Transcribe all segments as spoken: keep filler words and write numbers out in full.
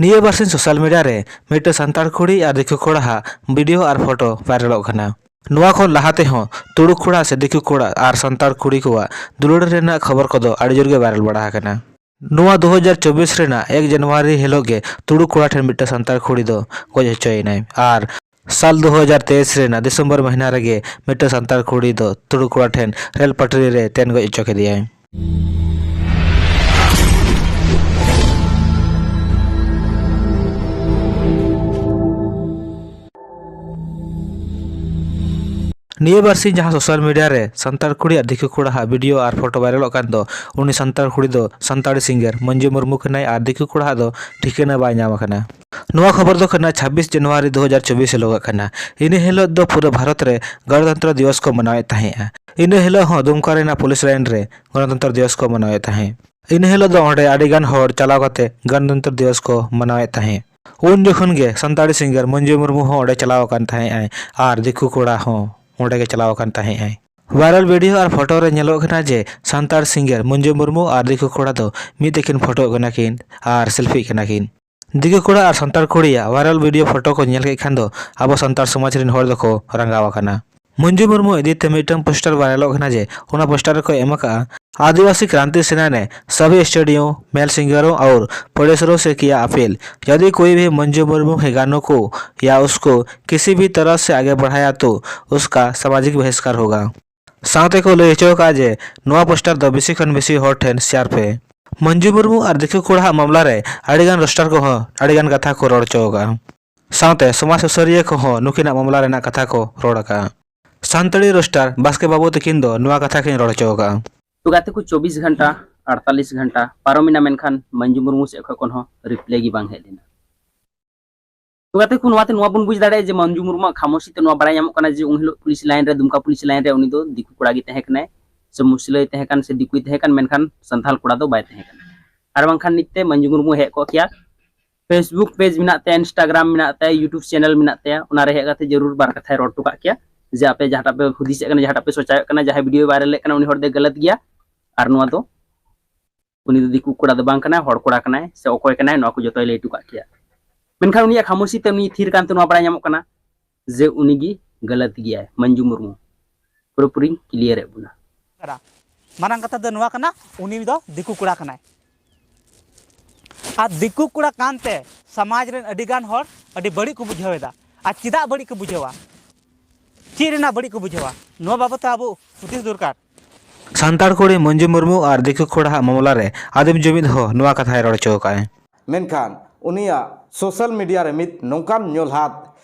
ᱱᱤᱭᱟᱹ ᱵᱟᱨᱥᱤᱧ social media ᱨᱮ ᱢᱤᱫᱴᱟᱝ ᱥᱟᱱᱛᱟᱲ ᱠᱩᱲᱤ ᱟᱨ ᱫᱤᱠᱩ ᱠᱚᱲᱟ ᱦᱟᱜ ᱵᱷᱤᱰᱤᱭᱳ ᱟᱨ ᱯᱷᱳᱴᱳ ᱵᱷᱟᱭᱨᱟᱞᱚᱜ ᱠᱟᱱᱟ᱾ ᱱᱚᱣᱟ ᱠᱷᱚᱱ ᱞᱟᱦᱟ ᱛᱮᱦᱚᱸ ᱛᱩᱲᱩᱠ ᱠᱚᱲᱟ ᱥᱮ ᱫᱤᱠᱩ ᱠᱚᱲᱟ ᱟᱨ ᱥᱟᱱᱛᱟᱲ ᱠᱩᱲᱤ ᱠᱚᱣᱟᱜ ᱫᱩᱞᱟᱹᱲ ᱨᱮᱱᱟᱜ ᱠᱷᱚᱵᱚᱨ ᱠᱚᱫᱚ ᱟᱹᱰᱤ ᱡᱳᱨ ᱜᱮ ᱵᱷᱟᱭᱨᱟᱞ ᱵᱟᱲᱟ ᱟᱠᱟᱱᱟ᱾ ᱱᱚᱣᱟ ᱫᱩ ᱦᱟᱡᱟᱨ ᱪᱚᱵᱵᱤᱥ ᱨᱮᱱᱟᱜ ᱮᱠ ᱡᱟᱱᱩᱣᱟᱨᱤ ᱦᱤᱞᱳᱜ ᱜᱮ ᱛᱩᱲᱩᱠ ᱠᱚᱲᱟ ᱴᱷᱮᱱ ᱢᱤᱫᱴᱟᱝ ᱥᱟᱱᱛᱟᱲ ᱠᱩᱲᱤ ᱫᱚ ᱜᱚᱡ ᱦᱚᱪᱚᱭᱮᱱᱟᱭ ᱟᱨ ᱥᱟᱞ ᱫᱩ ᱦᱟᱡᱟᱨ ᱛᱮᱭᱤᱥ ᱨᱮᱱᱟᱜ ᱰᱤᱥᱮᱢᱵᱚᱨ ᱢᱟᱹᱦᱱᱟᱹ ᱨᱮᱜᱮ ᱢᱤᱫᱴᱟᱝ ᱥᱟᱱᱛᱟᱲ ᱠᱩᱲᱤ ᱫᱚ ᱛᱩᱲᱩᱠ ᱠᱚᱲᱟ ᱴᱷᱮᱱ ᱨᱮᱞ ᱯᱟᱴᱨᱤ ᱨᱮ ᱛᱮᱱ ᱜᱚᱡ ᱦᱚᱪᱚ ᱠᱮᱫᱮᱭᱟᱭ᱾ ᱱᱤᱭᱟᱹ ᱵᱟᱨᱥᱤᱧ ᱡᱟᱦᱟᱸ ᱥᱳᱥᱟᱞ ᱢᱤᱰᱤᱭᱟ ᱨᱮ ᱥᱟᱱᱛᱟᱲ ᱠᱩᱲᱤ ᱟᱨ ᱫᱤᱠᱩ ᱠᱚᱲᱟ ᱦᱟᱜ ᱵᱷᱤᱰᱤᱭᱳ ᱟᱨ ᱯᱷᱳᱴᱳ ᱵᱷᱟᱭᱨᱟᱞᱚᱜ ᱠᱟᱱ ᱫᱚ, ᱩᱱᱤ ᱥᱟᱱᱛᱟᱲ ᱠᱩᱲᱤ ᱫᱚ ᱥᱟᱱᱛᱟᱲᱤ ᱥᱤᱝᱜᱟᱨ ᱢᱚᱧᱡᱩ ᱢᱩᱨᱢᱩ ᱠᱟᱱᱟᱭ ᱟᱨ ᱫᱤᱠᱩ ᱠᱚᱲᱟ ᱦᱟᱜ ᱫᱚ ᱴᱷᱤᱠᱟᱹᱱᱟ ᱵᱟᱭ ᱧᱟᱢ ᱟᱠᱟᱱᱟ᱾ ᱱᱚᱣᱟ ᱠᱷᱚᱵᱚᱨ ᱫᱚ ᱠᱟᱱᱟ ᱪᱷᱟᱵᱵᱤᱥ ᱡᱟᱱᱩᱣᱟᱨᱤ ᱫᱩ ᱦᱟᱡᱟᱨ ᱪᱚᱵᱵᱤᱥ ᱦᱤᱞᱳᱜᱟᱜ ᱠᱟᱱᱟ᱾ ᱤᱱᱟᱹ ᱦᱤᱞᱳᱜ ᱫᱚ ᱯᱩᱨᱟᱹ ᱵᱷᱟᱨᱚᱛ ᱨᱮ ᱜᱚᱱᱚᱛᱚᱱᱛᱨᱚ ᱫᱤᱵᱚᱥ ᱠᱚ ᱢᱟᱱᱟᱣᱮᱫ ᱛᱟᱦᱮᱸᱜᱼᱟ᱾ ᱤᱱᱟᱹ ᱦᱤᱞᱳᱜ ᱦᱚᱸ ᱫᱩᱢᱠᱟ ᱨᱮᱱᱟᱜ ᱯᱩᱞᱤᱥ ᱞᱟᱭᱤᱱ ᱨᱮ ᱜᱚᱱᱚᱛᱚᱱᱛᱨᱚ ᱫᱤᱵᱚᱥ ᱠᱚ ᱢᱟᱱᱟᱣᱮᱫ ᱛᱟᱦᱮᱸᱫ᱾ ᱤᱱᱟᱹ ᱦᱤᱞᱳᱜ ᱫᱚ ᱚᱸᱰᱮ ᱟᱹᱰᱤ ᱜᱟᱱ ᱦᱚᱲ ᱪᱟᱞᱟᱣ ᱠᱟᱛᱮ ᱜᱚᱱᱚᱛᱚᱱᱛᱨᱚ ᱫᱤᱵᱚᱥ ᱠᱚ ᱢᱟᱱᱟᱣᱮᱫ ᱛᱟᱦᱮᱸᱫ᱾ ᱩᱱ ᱡᱚᱠᱷᱚᱱ ᱜᱮ ᱥᱟᱱᱛᱟᱲᱤ ᱥᱤᱝᱜᱟᱨ ᱢᱚᱧᱡᱩ ᱢᱩᱨᱢᱩ ᱦᱚᱸ ᱚᱸᱰᱮ ᱪᱟᱞᱟᱣ ᱟᱠᱟᱱ ᱛᱟᱦᱮᱸᱫ ᱟᱭ ᱟᱨ ᱫᱤᱠᱩ ᱠᱚᱲᱟ ᱦᱚᱸ ᱚᱸᱰᱮ ᱜᱮ ᱪᱟᱞᱟᱣ ᱟᱠᱟᱱ ᱛᱟᱦᱮᱸᱫ ᱟᱭ᱾ ᱵᱷᱟᱭᱨᱟᱞ ᱵᱷᱤᱰᱤᱭᱳ ᱟᱨ ᱯᱷᱳᱴᱳ ᱨᱮ ᱧᱮᱞᱚᱜ ᱠᱟᱱᱟ ᱡᱮ ᱥᱟᱱᱛᱟᱲ ᱥᱤᱝᱜᱟᱨ ᱢᱚᱧᱡᱩ ᱢᱩᱨᱢᱩ ᱟᱨ ᱫᱤᱠᱩ ᱠᱚᱲᱟ ᱫᱚ ᱢᱤᱫ ᱛᱮᱠᱤᱱ ᱯᱷᱳᱴᱳᱜ ᱠᱟᱱᱟ ᱠᱤᱱ ᱟᱨ ᱥᱮᱞᱯᱷᱤᱜ ᱠᱟᱱᱟ ᱠᱤᱱ᱾ ᱫᱤᱠᱩ ᱠᱚᱲᱟ ᱟᱨ ᱥᱟᱱᱛᱟᱲ ᱠᱩᱲᱤᱭᱟᱜ ᱵᱷᱟᱭᱨᱟᱞ ᱵᱷᱤᱰᱤᱭᱳ ᱯᱷᱳᱴᱳ ᱠᱚ ᱧᱮᱞ ᱠᱮᱫ ᱠᱷᱟᱱ ᱫᱚ ᱟᱵᱚ ᱥᱟᱱᱛᱟᱲ ᱥᱚᱢᱟᱡᱽ ᱨᱮᱱ ᱦᱚᱲ ᱫᱚᱠᱚ ᱨᱟᱸᱜᱟᱣ ᱟᱠᱟᱱᱟ᱾ ᱢᱚᱧᱡᱩ ᱢᱩᱨᱢᱩ ᱤᱫᱤ ᱛᱮ ᱢᱤᱫᱴᱟᱝ ᱯᱳᱥᱴᱟᱨ ᱵᱷᱟᱭᱨᱟᱞᱚᱜ ᱠᱟᱱᱟ ᱡᱮ ᱚᱱᱟ ᱯᱳᱥᱴᱟᱨ ᱨᱮᱠᱚ ᱮᱢ ᱟᱠᱟᱜᱼᱟ, "आदिवासी क्रांति सेना ने सभी स्टेडियम, मेल सिंगरों और प्रोड्यूसरों से किया अपील, यदि कोई भी मंजू मुर्मू के गानों को या उसको किसी भी तरह से आगे बढ़ाया तो उसका सामाजिक बहिष्कार होगा।" ᱥᱟᱶᱛᱮ ᱠᱚ ᱞᱟᱹᱭ ᱦᱚᱪᱚ ᱟᱠᱟᱫᱼᱟ ᱡᱮ ᱱᱚᱣᱟ ᱯᱳᱥᱴᱟᱨ ᱫᱚ ᱵᱮᱥᱤ ᱠᱷᱚᱱ ᱵᱮᱥᱤ ᱦᱚᱲ ᱴᱷᱮᱱ ᱥᱮᱭᱟᱨ ᱯᱮ᱾ ᱢᱚᱧᱡᱩ ᱢᱩᱨᱢᱩ ᱟᱨ ᱫᱤᱠᱩ ᱠᱚᱲᱟᱣᱟᱜ ᱢᱟᱢᱞᱟ ᱨᱮ ᱟᱹᱰᱤᱜᱟᱱ ᱨᱳᱥᱴᱟᱨ ᱠᱚᱦᱚᱸ ᱟᱹᱰᱤᱜᱟᱱ ᱠᱟᱛᱷᱟ ᱠᱚ ᱨᱚᱲ ᱦᱚᱪᱚ ᱟᱠᱟᱫᱼᱟ᱾ ᱥᱟᱶᱛᱮ ᱥᱚᱢᱟᱡᱽ ᱥᱩᱥᱟᱹᱨᱤᱭᱟᱹ ᱠᱚᱦᱚᱸ ᱱᱩᱠᱤᱱᱟᱜ ᱢᱟᱢᱞᱟ ᱨᱮᱱᱟᱜ ᱠᱟᱛᱷᱟ ᱠᱚ ᱨᱚᱲ ᱟᱠᱟᱫᱼᱟ᱾ ᱥᱟᱱᱛᱟᱲᱤ ᱨᱳᱥᱴᱟᱨ ᱵᱟᱥᱠᱮ ᱵᱟᱹᱵᱩ ᱛᱟᱹᱠᱤᱱ ᱫᱚ ᱱᱚᱣᱟ ᱠᱟᱛᱷᱟ ᱠᱤᱱ ᱨᱚᱲ ᱦᱚᱪᱚ ᱟᱠᱟᱫᱼᱟ᱾ ᱛᱚ ᱜᱟᱛᱮ ᱠᱚ, ᱪᱚᱵᱵᱤᱥ ᱜᱷᱚᱱᱴᱟ, ᱟᱴᱛᱟᱞᱤᱥ ᱜᱷᱚᱱᱴᱟ ᱯᱟᱨᱚᱢᱮᱱᱟ, ᱢᱮᱱᱠᱷᱟᱱ ᱢᱚᱧᱡᱩ ᱢᱩᱨᱢᱩ ᱥᱮᱫ ᱠᱷᱚᱱ ᱠᱳᱱᱳ ᱨᱤᱯᱞᱟᱭ ᱜᱮ ᱵᱟᱝ ᱦᱮᱡ ᱞᱮᱱᱟ᱾ ᱛᱚ ᱜᱟᱛᱮ ᱠᱚ, ᱱᱚᱣᱟᱛᱮ ᱱᱚᱣᱟ ᱵᱚᱱ ᱵᱩᱡᱽ ᱫᱟᱲᱮᱭᱟᱜᱼᱟ ᱡᱮ ᱢᱚᱧᱡᱩ ᱢᱩᱨᱢᱩᱣᱟᱜ ᱠᱷᱟᱢᱳᱥᱤ ᱛᱮ ᱱᱚᱣᱟ ᱵᱟᱲᱟᱭ ᱧᱟᱢᱚᱜ ᱠᱟᱱᱟ ᱡᱮ ᱩᱱ ᱦᱤᱞᱳᱜ ᱯᱩᱞᱤᱥ ᱞᱟᱭᱤᱱ ᱨᱮ, ᱫᱩᱢᱠᱟ ᱯᱩᱞᱤᱥ ᱞᱟᱭᱤᱱ ᱨᱮ ᱩᱱᱤ ᱫᱚ ᱫᱤᱠᱩ ᱠᱚᱲᱟ ᱜᱮ ᱛᱟᱦᱮᱸ ᱠᱟᱱᱟᱭ, ᱥᱮ ᱢᱩᱥᱞᱟᱹᱭ ᱛᱟᱦᱮᱸ ᱠᱟᱱ, ᱥᱮ ᱫᱤᱠᱩᱭ ᱛᱟᱦᱮᱸ ᱠᱟᱱ, ᱢᱮᱱᱠᱷᱟᱱ ᱥᱟᱱᱛᱟᱲ ᱠᱚᱲᱟ ᱫᱚ ᱵᱟᱭ ᱛᱟᱦᱮᱸ ᱠᱟᱱᱟ᱾ ᱟᱨ ᱵᱟᱝᱠᱷᱟᱱ ᱱᱤᱛ ᱛᱮ ᱢᱚᱧᱡᱩ ᱢᱩᱨᱢᱩ ᱦᱮᱡ ᱠᱚᱜ ᱠᱮᱭᱟ᱾ Facebook ᱯᱮᱡᱽ ᱢᱮᱱᱟᱜ ᱛᱟᱭᱟ, Instagram ᱢᱮᱱᱟᱜ ᱛᱟᱭᱟ, YouTube ᱪᱮᱱᱮᱞ ᱢᱮᱱᱟᱜ ᱛᱟᱭᱟ, ᱚᱱᱟ ᱨᱮ ᱦᱮᱡ ᱠᱟᱛᱮ ᱡᱟᱹᱨᱩᱲ ᱵᱟᱨ ᱠᱟᱛᱷᱟᱭ ᱨᱚᱲ ᱦᱚᱴᱚ ᱠᱟᱜ ᱠᱮᱭᱟ ᱡᱮ ᱟᱯᱮ ᱡᱟᱦᱟᱸᱴᱟᱜ ᱯᱮ ᱦᱩᱫᱤᱥᱮᱫ ᱠᱟᱱᱟ, ᱡᱟᱦᱟᱸᱴᱟᱜ ᱯᱮ ᱥᱳᱪᱟᱣᱮᱫ ᱠᱟᱱᱟ, ᱡᱟᱦᱟᱸᱭ ᱵᱷᱤᱰᱤᱭᱳᱭ ᱵᱷᱟᱭᱨᱟᱞᱮᱫ ᱠᱟᱱᱟ, ᱩᱱᱤ ᱦᱚᱲ ᱫᱚᱭ ᱜᱟᱞᱟᱛ ᱜᱮᱭᱟ᱾ ᱟᱨ ᱱᱚᱣᱟ ᱫᱚ ᱩᱱᱤ ᱫᱚ ᱫᱤᱠᱩ ᱠᱚᱲᱟ ᱫᱚ ᱵᱟᱝ ᱠᱟᱱᱟᱭ, ᱦᱚᱲ ᱠᱚᱲᱟ ᱠᱟᱱᱟᱭ, ᱥᱮ ᱚᱠᱚᱭ ᱠᱟᱱᱟᱭ, ᱱᱚᱣᱟ ᱠᱚ ᱡᱚᱛᱚᱭ ᱞᱟᱹᱭ ᱦᱚᱴᱚ ᱠᱟᱜ ᱠᱮᱭᱟ᱾ ᱢᱮᱱᱠᱷᱟᱱ ᱩᱱᱤᱭᱟᱜ ᱠᱷᱟᱢᱳᱥᱤ ᱛᱮ ᱩᱱᱤ ᱛᱷᱤᱨ ᱠᱟᱱᱛᱮ ᱱᱚᱣᱟ ᱵᱟᱲᱟᱭ ᱧᱟᱢᱚᱜ ᱠᱟᱱᱟ ᱡᱮ ᱩᱱᱤ ᱜᱮ ᱜᱟᱞᱟᱛ ᱜᱮᱭᱟᱭ, ᱢᱚᱧᱡᱩ ᱢᱩᱨᱢᱩ᱾ ᱯᱩᱨᱟᱹᱯᱩᱨᱤᱧ clear ᱮᱫ ᱵᱚᱱᱟ᱾ ᱠᱟᱱᱟ᱾ ᱢᱟᱨᱟᱝ ᱠᱟᱛᱷᱟ ᱫᱚ ᱱᱚᱣᱟ ᱠᱟᱱᱟ, ᱩᱱᱤ ᱫᱚ ᱫᱤᱠᱩ ᱠᱚᱲᱟ ᱠᱟᱱᱟᱭ᱾ ᱟᱨ ᱫᱤᱠᱩ ᱠᱚᱲᱟ ᱠᱟᱱᱛᱮ ᱥᱚᱢᱟᱡᱽ ᱨᱮᱱ ᱟᱹᱰᱤ ᱜᱟᱱ ᱦᱚᱲ ᱟᱹᱰᱤ ᱵᱟᱹᱲᱤᱡ ᱠᱚ ᱵᱩᱡᱷᱟᱹᱣ ᱮᱫᱟ᱾ ᱟᱨ ᱪᱮᱫᱟᱜ ᱵᱟᱹᱲᱤᱡ ᱠᱚ ᱵᱩᱡᱷᱟᱹᱣᱟ? ᱪᱮᱫ ᱨᱮᱱᱟᱜ ᱵᱟᱹᱲᱤᱡ ᱠᱚ ᱵᱩᱡᱷᱟᱹᱣᱟ? ᱱᱚᱣᱟ ᱵᱟᱵᱚᱫ ᱛᱮ ᱟᱵᱚ ᱦᱩᱫᱤᱥ ᱫᱚᱨᱠᱟᱨ᱾ ᱥᱟᱱᱛᱟᱲ ᱠᱩᱲᱤ ᱢᱚᱧᱡᱩ ᱢᱩᱨᱢᱩ ᱟᱨ ᱫᱤᱠᱩ ᱠᱚᱲᱟᱦᱟᱜ ᱢᱟᱢᱞᱟ ᱨᱮ ᱟᱹᱫᱤᱢ ᱡᱩᱢᱤᱫ ᱦᱚᱸ ᱱᱚᱣᱟ ᱠᱟᱛᱷᱟᱭ ᱨᱚᱲ ᱦᱚᱪᱚ ᱟᱠᱟᱫᱼᱟ᱾ ᱢᱮᱱᱠᱷᱟᱱ ᱩᱱᱤᱭᱟᱜ social media ᱨᱮ ᱢᱤᱫ ᱱᱚᱝᱠᱟᱱ ᱧᱚᱞᱦᱟᱫ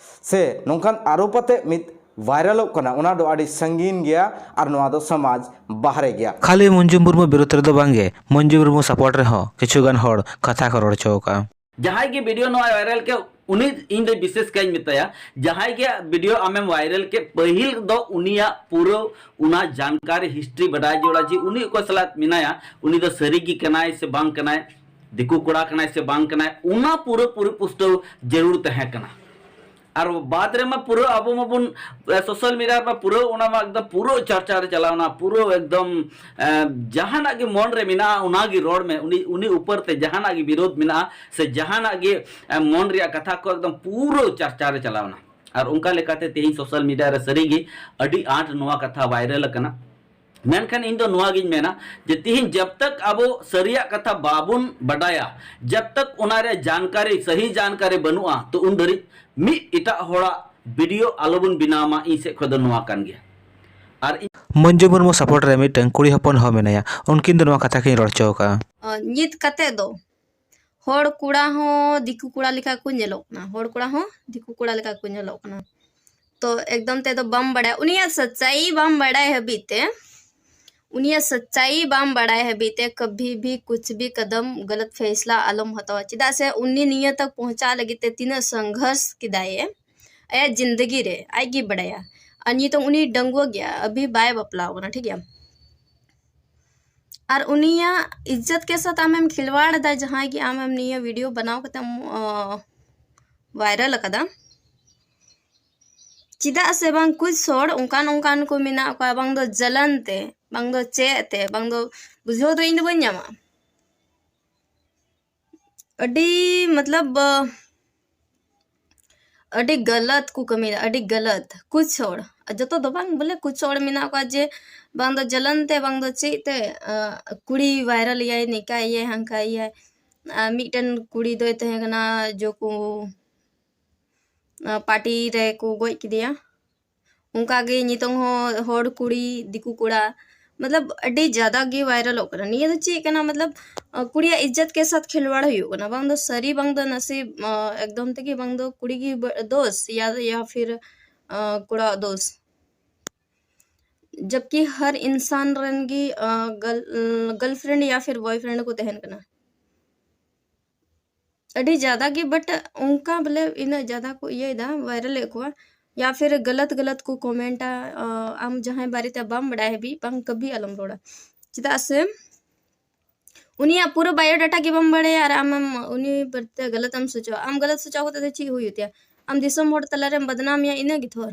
ᱥᱮ ᱱᱚᱝᱠᱟᱱ ᱟᱨᱳᱯ ᱟᱛᱮ ᱢᱤᱫ ᱵᱷᱟᱭᱨᱟᱞᱚᱜ ᱠᱟᱱᱟ, ᱚᱱᱟ ᱫᱚ ᱟᱹᱰᱤ ᱥᱟᱺᱜᱤᱧ ᱜᱮᱭᱟ ᱟᱨ ᱱᱚᱣᱟ ᱫᱚ ᱥᱚᱢᱟᱡᱽ ᱵᱟᱦᱨᱮ ᱜᱮᱭᱟ᱾ ᱠᱷᱟᱹᱞᱤ ᱢᱚᱧᱡᱩ ᱢᱩᱨᱢᱩ ᱵᱤᱨᱩᱫᱷ ᱨᱮᱫᱚ ᱵᱟᱝᱜᱮ, ᱢᱚᱧᱡᱩ ᱢᱩᱨᱢᱩ support ᱨᱮᱦᱚᱸ ᱠᱤᱪᱷᱩ ᱜᱟᱱ ᱦᱚᱲ ᱠᱟᱛᱷᱟ ᱠᱚ ᱨᱚᱲ ᱦᱚᱪᱚ ᱟᱠᱟᱫᱼᱟ᱾ ᱡᱟᱦᱟᱸᱭ ᱜᱮ video ᱱᱚᱣᱟ viral ᱠᱮᱫ, ᱩᱱᱤ ᱤᱧ ᱫᱚ ᱵᱤᱥᱮᱥ ᱠᱟᱭ ᱢᱮᱛᱟᱭᱟ, ᱡᱟᱦᱟᱸᱭ ᱜᱮ video ᱟᱢᱮᱢ viral ᱠᱮᱫ, ᱯᱟᱹᱦᱤᱞ ᱫᱚ ᱩᱱᱤᱭᱟᱜ ᱯᱩᱨᱟᱹ ᱚᱱᱟ ᱡᱟᱱᱠᱟᱨᱤ history ᱵᱟᱰᱟᱭ ᱡᱟᱹᱨᱩᱲᱟ, ᱡᱮ ᱩᱱᱤ ᱚᱠᱚᱭ ᱥᱟᱞᱟᱜ ᱢᱮᱱᱟᱭᱟ, ᱩᱱᱤ ᱫᱚ ᱥᱟᱹᱨᱤ ᱜᱮ ᱠᱟᱱᱟᱭ ᱥᱮ ᱵᱟᱝ ᱠᱟᱱᱟᱭ, ᱫᱤᱠᱩ ᱠᱚᱲᱟ ᱠᱟᱱᱟᱭ ᱥᱮ ᱵᱟᱝ ᱠᱟᱱᱟᱭ, ᱚᱱᱟ ᱯᱩᱨᱟᱹ ᱯᱩᱨᱟᱹ ᱯᱩᱥᱴᱟᱹᱣ ᱡᱟᱹᱨᱩᱲ ᱛᱟᱦᱮᱸ ᱠᱟᱱᱟ᱾ ᱟᱨ ᱵᱟᱫᱽ ᱨᱮᱢᱟ ᱯᱩᱨᱟᱹ ᱟᱵᱚ ᱢᱟᱵᱚᱱ social media ᱨᱮᱢᱟ ᱯᱩᱨᱟᱹ ᱚᱱᱟ ᱢᱟ ᱮᱠᱫᱚᱢ ᱯᱩᱨᱟᱹ ᱪᱟᱨᱪᱟ ᱨᱮ ᱪᱟᱞᱟᱣᱱᱟ, ᱯᱩᱨᱟᱹ ᱮᱠᱫᱚᱢ ᱮᱸ, ᱡᱟᱦᱟᱱᱟᱜ ᱜᱮ ᱢᱚᱱ ᱨᱮ ᱢᱮᱱᱟᱜᱼᱟ, ᱚᱱᱟ ᱜᱮ ᱨᱚᱲ ᱢᱮ᱾ ᱩᱱᱤ ᱩᱱᱤ ᱩᱯᱚᱨ ᱛᱮ ᱡᱟᱦᱟᱱᱟᱜ ᱜᱮ ᱵᱤᱨᱳᱫᱷ ᱢᱮᱱᱟᱜᱼᱟ ᱥᱮ ᱡᱟᱦᱟᱱᱟᱜ ᱜᱮ ᱮᱸ, ᱢᱚᱱ ᱨᱮᱭᱟᱜ ᱠᱟᱛᱷᱟ ᱠᱚ ᱮᱠᱫᱚᱢ ᱯᱩᱨᱟᱹ ᱪᱟᱨᱪᱟ ᱨᱮ ᱪᱟᱞᱟᱣᱱᱟ᱾ ᱟᱨ ᱚᱱᱠᱟ ᱞᱮᱠᱟᱛᱮ ᱛᱮᱦᱮᱧ social media ᱨᱮ ᱥᱟᱹᱨᱤ ᱜᱮ ᱟᱹᱰᱤ ᱟᱸᱴ ᱱᱚᱣᱟ ᱠᱟᱛᱷᱟ viral ᱟᱠᱟᱱᱟ᱾ ᱢᱮᱱᱠᱷᱟᱱ ᱤᱧ ᱫᱚ ᱱᱚᱣᱟ ᱜᱤᱧ ᱢᱮᱱᱟ ᱡᱮ ᱛᱤᱦᱤᱧ ᱡᱟᱵ ᱛᱟᱠ ᱟᱵᱚ ᱥᱟᱹᱨᱤᱭᱟᱜ ᱠᱟᱛᱷᱟ ᱵᱟᱵᱚᱱ ᱵᱟᱰᱟᱭᱟ, ᱡᱟᱵ ᱛᱟᱠ ᱚᱱᱟ ᱨᱮ ᱡᱟᱱᱠᱟᱨᱤ, ᱥᱟᱹᱦᱤ ᱡᱟᱱᱠᱟᱨᱤ ᱵᱟᱹᱱᱩᱜᱼᱟ, ᱛᱚ ᱩᱱ ᱫᱷᱟᱹᱨᱤᱡ ᱢᱤᱫ ᱮᱴᱟᱜ ᱦᱚᱲᱟᱜ video ᱟᱞᱚᱵᱚᱱ ᱵᱮᱱᱟᱣ ᱢᱟ, ᱤᱧ ᱥᱮᱫ ᱠᱷᱚᱱ ᱫᱚ ᱱᱚᱣᱟ ᱠᱟᱱ ᱜᱮᱭᱟ᱾ ᱟᱨ ᱤᱧ ᱢᱚᱧᱡᱩ ᱢᱩᱨᱢᱩ support ᱨᱮ ᱢᱤᱫᱴᱟᱝ ᱠᱩᱲᱤ ᱦᱚᱯᱚᱱ ᱦᱚᱸ ᱢᱮᱱᱟᱭᱟ, ᱩᱱᱠᱤᱱ ᱫᱚ ᱱᱚᱣᱟ ᱠᱟᱛᱷᱟ ᱠᱤᱱ ᱨᱚᱲ ᱦᱚᱪᱚ ᱟᱠᱟᱫᱼᱟ᱾ ᱱᱤᱛ ᱠᱟᱛᱮ ᱫᱚ ᱦᱚᱲ ᱠᱚᱲᱟ ᱦᱚᱸ ᱫᱤᱠᱩ ᱠᱚᱲᱟ ᱞᱮᱠᱟ ᱠᱚ ᱧᱮᱞᱚᱜ ᱠᱟᱱᱟ, ᱦᱚᱲ ᱠᱚᱲᱟ ᱦᱚᱸ ᱫᱤᱠᱩ ᱠᱚᱲᱟ ᱞᱮᱠᱟ ᱠᱚ ᱧᱮᱞᱚᱜ ᱠᱟᱱᱟ᱾ ᱛᱚ ᱮᱠᱫᱚᱢ ᱛᱮᱫᱚ ᱵᱟᱢ ᱵᱟᱲᱟᱭᱟ, ᱩᱱᱤᱭᱟᱜ ᱥᱟᱪᱟᱭᱤ ᱵᱟᱢ ᱵᱟᱲᱟᱭ ᱦᱟᱹᱵᱤᱡ ᱛᱮ, ᱩᱱᱤᱭᱟᱜ ᱥᱟᱪᱟᱭᱤ ᱵᱟᱢ ᱵᱟᱲᱟᱭ ᱦᱟᱹᱵᱤᱡ ᱛᱮ ᱠᱟᱵᱷᱤ ᱵᱷᱤ ᱠᱩᱪ ᱵᱷᱤ ᱠᱟᱫᱟᱢ ᱜᱟᱞᱟᱛ ᱯᱷᱮᱥᱞᱟ ᱟᱞᱚᱢ ᱦᱟᱛᱟᱣᱟ, ᱪᱮᱫᱟᱜ ᱥᱮ ᱩᱱᱤ ᱱᱤᱭᱟᱹ ᱛᱟᱠ ᱯᱚᱦᱪᱟ ᱞᱟᱹᱜᱤᱫ ᱛᱮ ᱛᱤᱱᱟᱹᱜ ᱥᱚᱝᱜᱷᱚᱨᱥ ᱠᱮᱫᱟᱭᱮ ᱟᱭᱟᱜ ᱡᱤᱱᱫᱮᱜᱤ ᱨᱮ, ᱟᱡ ᱜᱮ ᱵᱟᱲᱟᱭᱟ᱾ ᱟᱨ ᱱᱤᱛᱚᱝ ᱩᱱᱤ ᱰᱟᱺᱜᱩᱣᱟᱹ ᱜᱮᱭᱟ, ᱟᱵᱷᱤ ᱵᱟᱭ ᱵᱟᱯᱞᱟ ᱟᱠᱟᱱᱟ, ᱴᱷᱤᱠ ᱜᱮᱭᱟ᱾ ᱟᱨ ᱩᱱᱤᱭᱟᱜ ᱤᱡᱽᱡᱚᱛ ᱠᱮ ᱥᱟᱛᱷ ᱟᱢᱮᱢ ᱠᱷᱤᱞᱣᱟᱲ ᱮᱫᱟ, ᱡᱟᱦᱟᱸᱭ ᱜᱮ ᱟᱢᱮᱢ ᱱᱤᱭᱟᱹ video ᱵᱮᱱᱟᱣ ᱠᱟᱛᱮᱢ viral ᱟᱠᱟᱫᱟ᱾ ᱪᱮᱫᱟᱜ ᱥᱮ ᱵᱟᱝ ᱠᱩᱪ ᱦᱚᱲ ᱚᱱᱠᱟᱱ ᱚᱱᱠᱟᱱ ᱠᱚ ᱢᱮᱱᱟᱜ ᱠᱚᱣᱟ, ᱵᱟᱝ ᱫᱚ ᱡᱟᱞᱟᱱ ᱛᱮ, ᱵᱟᱝ ᱫᱚ ᱪᱮᱫ ᱛᱮ, ᱵᱟᱝ ᱫᱚ ᱵᱩᱡᱷᱟᱹᱣ ᱫᱚ ᱤᱧ ᱫᱚ ᱵᱟᱹᱧ ᱧᱟᱢᱟ᱾ ᱟᱹᱰᱤ ᱢᱚᱛᱞᱚᱵ ᱟᱹᱰᱤ ᱜᱟᱞᱟᱛ ᱠᱚ ᱠᱟᱹᱢᱤᱭᱮᱫᱟ, ᱟᱹᱰᱤ ᱜᱟᱞᱟᱛ᱾ ᱠᱩᱪ ᱦᱚᱲ, ᱡᱚᱛᱚ ᱫᱚ ᱵᱟᱝ, ᱵᱚᱞᱮ ᱠᱩᱪ ᱦᱚᱲ ᱢᱮᱱᱟᱜ ᱠᱚᱣᱟ ᱡᱮ ᱵᱟᱝ ᱫᱚ ᱡᱟᱞᱟᱱ ᱛᱮ, ᱵᱟᱝ ᱫᱚ ᱪᱮᱫ ᱛᱮ, ᱠᱩᱲᱤ ᱵᱷᱟᱭᱨᱟᱞ ᱮᱭᱟᱭ, ᱱᱤᱝᱠᱟᱭ ᱮᱭᱟᱭ, ᱦᱟᱝᱠᱟᱭ ᱮᱭᱟᱭ᱾ ᱢᱤᱫᱴᱮᱱ ᱠᱩᱲᱤ ᱫᱚᱭ ᱛᱟᱦᱮᱸ ᱠᱟᱱᱟ ᱡᱚ ᱠᱚ ᱯᱟᱨᱴᱤ ᱨᱮᱠᱚ ᱜᱚᱡ ᱠᱮᱫᱮᱭᱟ᱾ ᱚᱱᱠᱟᱜᱮ ᱱᱤᱛᱚᱝ ᱦᱚᱸ ᱦᱚᱲ ᱠᱩᱲᱤ ᱫᱤᱠᱩ ᱠᱚᱲᱟ ᱢᱚᱛᱞᱚᱵ ᱟᱹᱰᱤ ᱡᱟᱫᱟ ᱜᱮ ᱵᱷᱟᱭᱨᱟᱞᱚᱜ ᱠᱟᱱᱟ᱾ ᱱᱤᱭᱟᱹ ᱫᱚ ᱪᱮᱫ ᱠᱟᱱᱟ? ᱢᱚᱛᱞᱚᱵ ᱠᱩᱲᱤᱭᱟᱜ ᱤᱡᱽᱡᱚᱛ ᱠᱮ ᱥᱟᱛᱷ ᱠᱷᱤᱞᱣᱟᱲ ᱦᱩᱭᱩᱜ ᱠᱟᱱᱟ᱾ ᱵᱟᱝ ᱫᱚ ᱥᱟᱹᱨᱤ, ᱵᱟᱝ ᱫᱚ ᱱᱟᱥᱮ ᱮᱠᱫᱚᱢ ᱛᱮᱜᱮ ᱵᱟᱝ ᱫᱚ ᱠᱩᱲᱤ ᱜᱮ ᱫᱳᱥ ᱭᱟ ᱯᱷᱤᱨ ᱠᱚᱲᱟᱣᱟᱜ ᱫᱳᱥ᱾ ᱡᱚᱵᱠᱤ ᱦᱟᱨ ᱤᱱᱥᱟᱱ ᱨᱮᱱ ᱜᱮ ᱜᱟᱨᱞᱯᱷᱨᱮᱱᱰ ᱭᱟ ᱯᱷᱤᱨ ᱵᱚᱭᱯᱷᱨᱮᱱᱰ ᱠᱚ ᱛᱟᱦᱮᱱ ᱠᱟᱱᱟ᱾ ᱟᱹᱰᱤ ᱡᱟᱫᱟ ᱜᱮ, ᱵᱟᱴ ᱚᱱᱠᱟ ᱵᱚᱞᱮ ᱤᱱᱟᱹᱜ ᱡᱟᱫᱟ ᱠᱚ ᱤᱭᱟᱹᱭᱮᱫᱟ, ᱵᱷᱟᱭᱨᱟᱞᱮᱫ ᱠᱚᱣᱟ᱾ ᱭᱟ ᱯᱷᱤᱨ ᱜᱟᱞᱟᱛ ᱜᱟᱞᱟᱛ ᱠᱚ ᱠᱚᱢᱮᱱᱴᱟ᱾ ᱟᱢ ᱡᱟᱦᱟᱸᱭ ᱵᱟᱨᱮᱛᱮ ᱵᱟᱢ ᱵᱟᱲᱟᱭ ᱦᱟᱹᱵᱤᱡ ᱵᱟᱝ ᱠᱟᱵᱷᱤ ᱟᱞᱚᱢ ᱨᱚᱲᱟ, ᱪᱮᱫᱟᱜ ᱥᱮ ᱩᱱᱤᱭᱟᱜ ᱯᱩᱨᱟᱹ ᱵᱟᱭᱳᱰᱟᱴᱟ ᱜᱮ ᱵᱟᱢ ᱵᱟᱲᱟᱭᱟ ᱟᱨ ᱟᱢᱮᱢ ᱩᱱᱤ ᱵᱟᱨᱮᱛᱮ ᱜᱟᱞᱟᱛ ᱮᱢ ᱥᱚᱪᱟᱣᱟ᱾ ᱟᱢ ᱜᱟᱞᱟᱛ ᱥᱚᱪᱟᱣ ᱠᱟᱛᱮ ᱫᱚ ᱪᱮᱫ ᱦᱩᱭᱩᱜ ᱛᱟᱭᱟ? ᱟᱢ ᱫᱤᱥᱚᱢ ᱦᱚᱲ ᱛᱟᱞᱟᱨᱮᱢ ᱵᱟᱫᱱᱟᱢᱮᱭᱟ, ᱤᱱᱟᱹ ᱜᱮ ᱛᱷᱚᱨ᱾